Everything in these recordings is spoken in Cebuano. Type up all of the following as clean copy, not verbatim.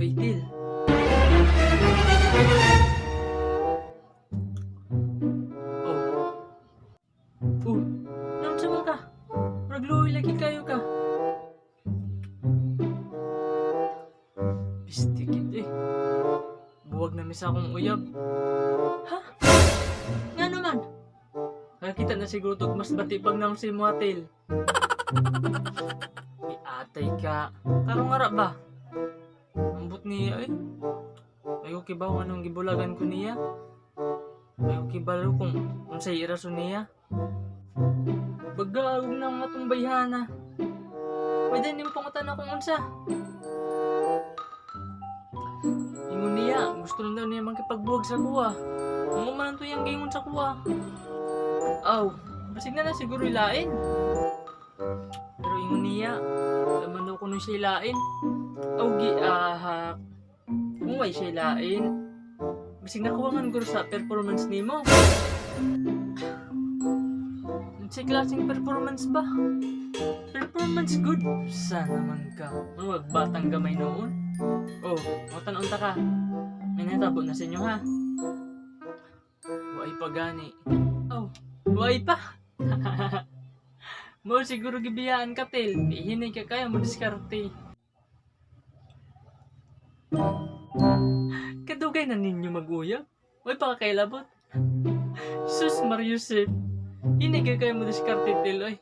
Uy, Til. Oh. Oh, naunsa man ka? Murag luoy lagi kayo ka. Pistikit eh. Buwag na mi sa akong uyab. Ha? Nga naman. Nakakita na siguro tog mas batibag na si Moatel. Iatay ka. Karong ara ba? Ambot niya eh. Ayaw kibaw anong gibulagan ko niya. Ayaw kibalo kung unsay irason niya. Bagaog na ang atong bayhana. Pwede nimo pangutan akong unsa. Ingon niya, gusto lang daw niya makipagbuwag sa kuha. Kung man to yung gingon sa kuha. Aw, basig na na siguro ilain. Pero ingon niya, wala man daw kuno siya ilain. Aw, giahak. Kung way siya ilain, basig nakuha man guro sa performance nimo. Unsay klaseng performance ba? Performance good. Sana man ka. Ano, wag batang gamay noon. Oh, matan unta ka. May natabo na sa inyo ha. Way pa gani. Oh, way pa. Mo siguro gibiyaan ka tel. Ihinay ka kaya mo diskarte. Kadugay na ninyo mag-uyab. Way pa ka kailabot. Sus Mariusep. Hinay ka kaya mo diskarte tel oy.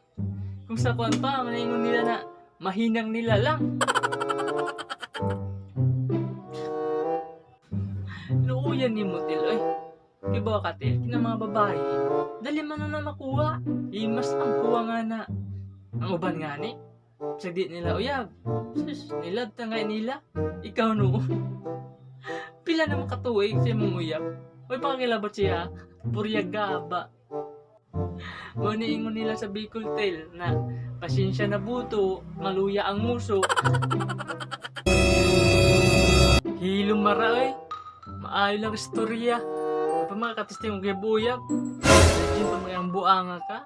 Kung sa kwan pa, manaingon nila na mahinang nila lang. Luuyan ni mo, Til, oy. Kibaw ka, Til, kina mga babae, dali man na makuha. Imas ang kuha nga na. Ang uban nga ni. Sa di nila uyab. Sus, nilad nga nila. Ikaw noon. Pila na makatuig sa imong uyab. Uy, pakakilabot siya. Purya gaba. Mo ingon nila sa Bicol Tale na pasensya na buto, maluya ang muso. Hilom mara oy. Maayo lang istorya. Pa mga katisting og buyab. Imagine pa mga ang buanga ka.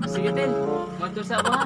Sige, Tel. Manto sa ako ha.